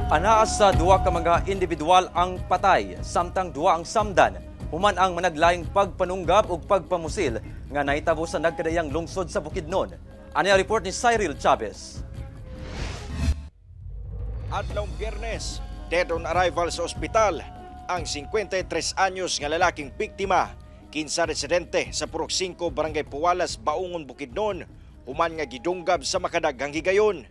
Anaa sa duha ka mga individual ang patay, samtang duha ang samdan human ang managlaing pagpanunggab ug pagpamusil nga nahitabo sa nagkadayang lungsod sa Bukidnon. Ani ang report ni Cyril Chavez. Adlawng Biyernes, dead on arrival sa ospital ang 53 anyos nga lalaking biktima, kinsa residente sa Purok 5, Barangay Pualas, Baungon, Bukidnon, human nga gidunggab sa makadaghang higayon.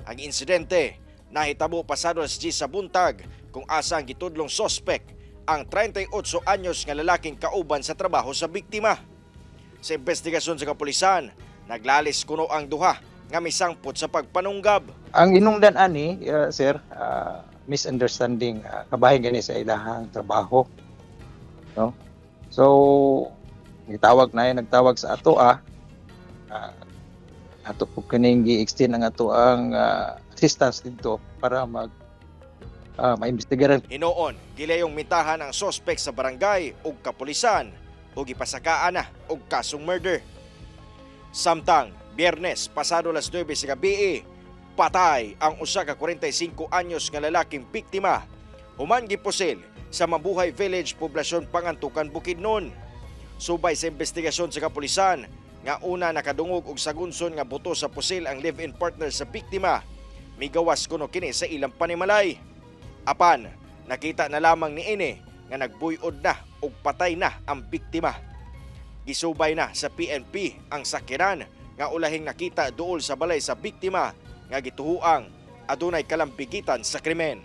Ang insidente nahitabo pasado alas 10 sa buntag kung asa ang gitudlong sospek ang 38 anyos nga lalaking kauban sa trabaho sa biktima. Sa investigasyon sa kapulisan, naglalis kuno ang duha nga misangpot sa pagpanunggab. Ang inungdan ani, sir, misunderstanding, kabahin gani sa ilahang trabaho. No? So, nagtawag na nagtawag sa ato ato po kining gi-extend ang ato ang assistance dito para mag maimbestigaran. Hinuon, gilayong mitahan ang sospek sa barangay ug kapulisan ug gipasakaan na og kasong murder. Samtang Biyernes pasado alas 9 sa gabi, patay ang usa ka 45 anyos nga lalaking biktima human gipusil sa Mabuhay Village, Poblasyon Pangantukan, Bukidnon. Subay sa investigasyon sa kapulisan, nga una nakadungog og sagunson nga buto sa pusil ang live-in partner sa biktima. Migawas kuno kini sa ilang panimalay. Apan, nakita na lamang niini nga nagbuyod na ug patay na ang biktima. Gisubay na sa PNP ang sakyanan nga ulahing nakita duol sa balay sa biktima nga gituhuang adunay kalambigitan sa krimen.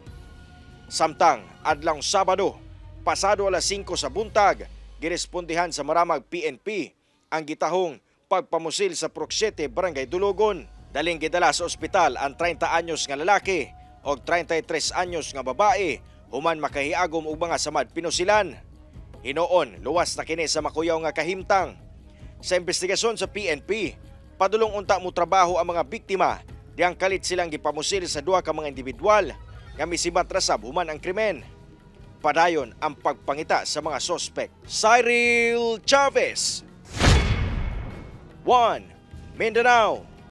Samtang adlawng Sabado, pasado alas 5 sa buntag, girespondihan sa Maramag PNP ang gitahong pagpamusil sa Purok 7, Barangay Dulugon. Daling gidala sa ospital ang 30 anyos nga lalaki o 33 anyos nga babae human makahiagom og mga samad pinusilan. Hinuon, luwas na kini sa makuyaw nga kahimtang. Sa investigasyon sa PNP, padulong unta mo trabaho ang mga biktima diyang kalit silang gipamusil sa duha ka mga individual nga misibat ra sab human ang krimen. Padayon ang pagpangita sa mga sospek. Cyril Chavez, 1 Mindanao.